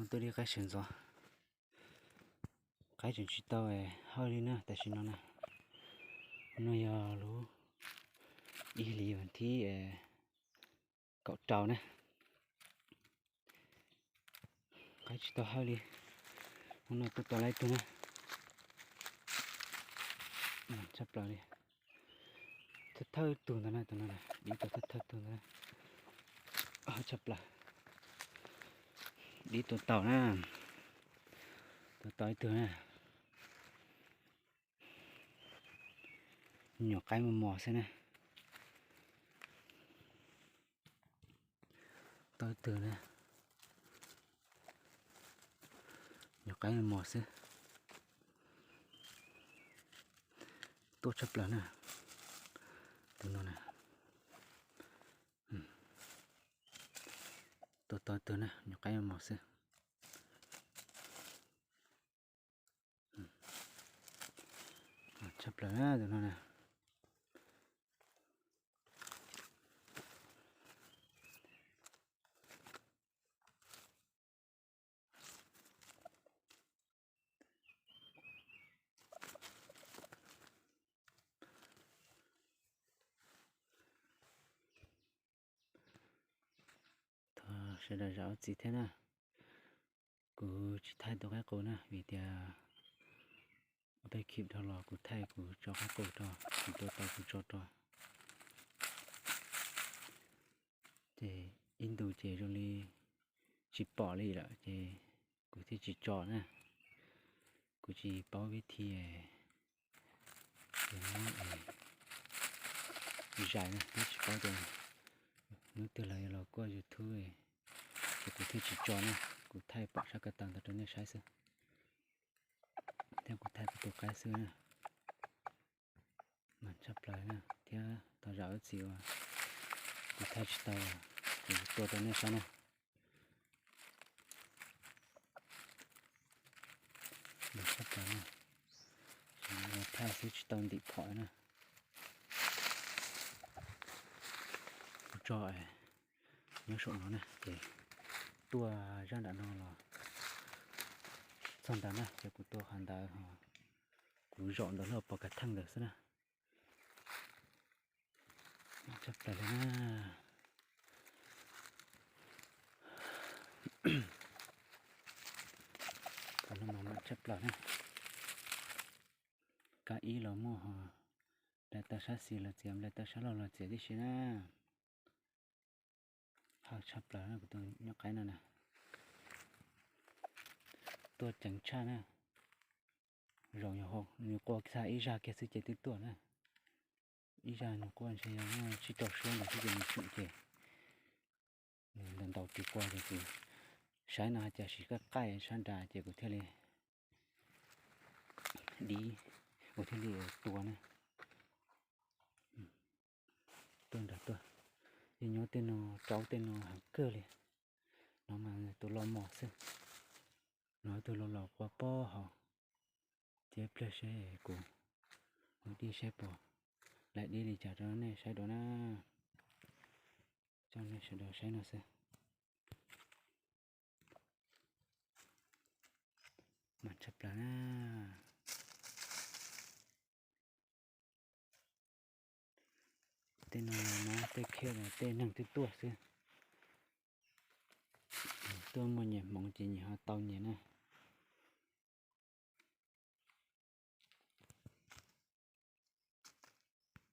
Tuaj li qaib sawv ntxov, qaib tseem tsis tau hawj li na tam sim no na. No yog lub ib hlis vas thib kaum rau na. Qaib tsis tau hawj li. Hnub no tuaj tau lawm ib tug na. Tshaj plaws li. Thawj thawj tug ntawd na, tus no na, dib tau thawj thawj tug ntawd na. Tshaj plaws. Dib tua tau na. Tua tau ib tug na. Nyuam qaib mos mos xwb na. Tau ib tug na. Nyuam qaib mos mos xwb. Tuaj tshaj plaws na. Tus no na. Tua tau ib tug na, nyuam qaib mos mos xwb. Tshaj plaws na tus no na. Thov sawv daws zam lub txim thiab na. Kuv tsis thaij tus qaib qus na vim tias ua peb khib dhau los kuv thaij kuv tso qaib qus rau, kuv tua tau kuv tso rau. Ces ib ntus ces zoo li tsis pom li lawm ces kuv thiaj tsis tso na. Kuv tsis paub vib thi es muab zais na, twb tsis paub tias hnub twg lawv yuav los kuaj YouTube, ces kuv thiaj tsis tso na. Kuv thaij pom sab ko taw ntawd rau nej saib xwb, thiab kuv thaij kuv tus qaib xwb na. Mas tshaj plaws na, thiab thov zam lub txim uas kuv thaij tsis tau, kuv tua rau nej saib na. Mas tshaj plaws na, thaij xwb tsis tau ntim phom na. Kuv tso nyob saum no na ces tuaj zaj nram no los txog ntawd na ces kuv tua qhov ntawd, kuv zaum ntawd los pov kav theej ntawd xwb na. Tshaj plaws li na. Qhov no mas mam tshaj plaws na. Kab ib los muaj ho, nplaim tau sab xis los txiav, nplaim tau sab laug los txiav tib si na. Hawj tshaj plaws na, kuv tus nyuam qaib no na. Tuaj ceev tshaj na. Zaum yog nws qua kiag ib zaj kiag xwb ces twb tuaj na. Ib zaj nws quaj ntshe yog tsib rau suab ntawd xwb ces nws tseem ces nws ntaus ntaus ris qua ces kuv saib no hais tias sis qaij qaij sab nrad ces kuv thiaj li dib, kuv thiaj li tua na. Tuaj nrad tuaj, yeej nyob tej no, rau tej no heev kawg li. No mas tus los mos xwb, no tus los los qua pob hauv. Ces pliag seb kuv mus dib seb puas laim dib li cas rau nej saib dua na. Coj nej sawv daws saib no xwb. Mas tshaj plaws na. Tej no mas tej khiab los tej neeg twb tuaj xwb. Tuaj muaj nyias hmoov ces nyias ho tau nyias na.